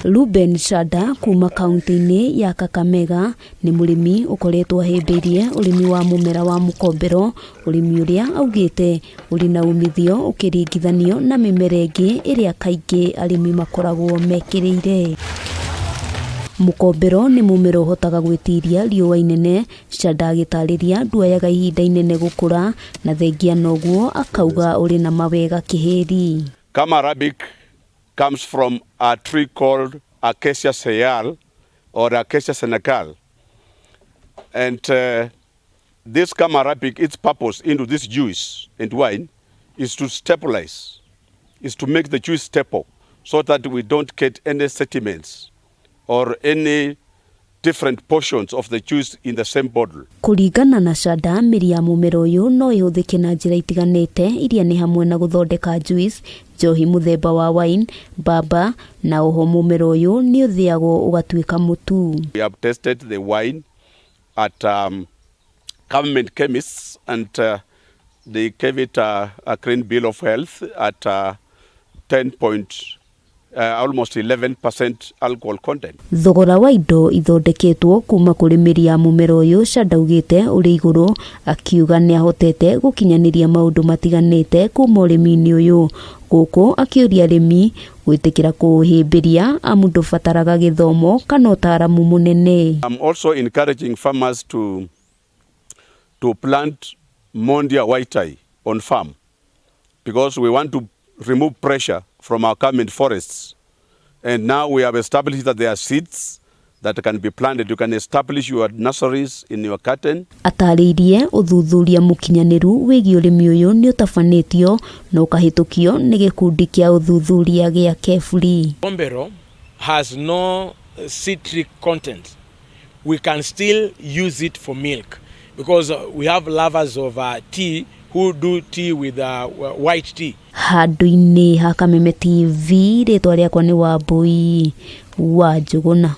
Ruben Shada kuma kaunti-inĩ ya Kakamega nĩ mũrĩmi ũkoretwo ahĩmbĩirie ũrĩmi wa mũmera wa mũkombero, ũrĩmi ũrĩa augĩte ũrĩ na umithio ũkĩringithanio na mĩmera ĩngĩ ĩrĩa kaingĩ arĩmi makoragwo mekĩrĩire. Mũkombero nĩ mũmera ũhotaga gwĩtiria riũa inene, Shada agĩtarĩria nduoyaga ihinda inene gũkũra na thengia noguo akauga ũrĩ na mawega kĩhĩri. Gum Arabic comes from a tree called Acacia seyal or Acacia senegal. And this gum Arabic, its purpose into this juice and wine is to stabilize, is to make the juice stable so that we don't get any sediments or any different portions of the juice in the same bottle. Kũringana na Shada, mĩri ya mũmera ũyũ no ĩhũthĩke na njĩra itiganĩte iria nĩ hamwe na gũthondeka juice, njohi mũthemba wa wine, mbamba na oho mũmera ũyũ nĩ ũthĩagwo ũgatuĩka mũtu. We have tested the wine at government chemists and they gave it a clean bill of health at 10 point, almost 11% alcohol content. Thogora wa indo ithondeketwo kuma kũrĩ mĩri ya mũmera ũyũ Shada augĩte ũrĩ igũrũ, akiuga nĩ ahotete gũkinyanĩria maũndũ matiganĩte kuma ũrĩmi-inĩ ũyũ. Gũkũ akĩũria arĩmi gwĩtĩkĩra kũũhĩmbĩria amu ndũbataraga gĩthomo kana ũtaaramu mũnene. I'm also encouraging farmers to plant Mondia whitei on farm because we want to remove pressure from our government forests. And now we have established that there are seeds that can be planted. You can establish your nurseries in your garden. Atarĩirie ũthuthuria mũkinyanĩru wĩgiĩ ũrĩmi ũyũ nĩ ũtabanĩtio na ũkahĩtũkio nĩ gĩkundi kĩa ũthuthuria gĩa KEFRI. Mkombero has no citric content. We can still use it for milk because we have lovers of tea who do tea with white tea. Handũ-inĩ ha Kameme TV, rĩtwa rĩakwa nĩ Wambui wa Njũgũna.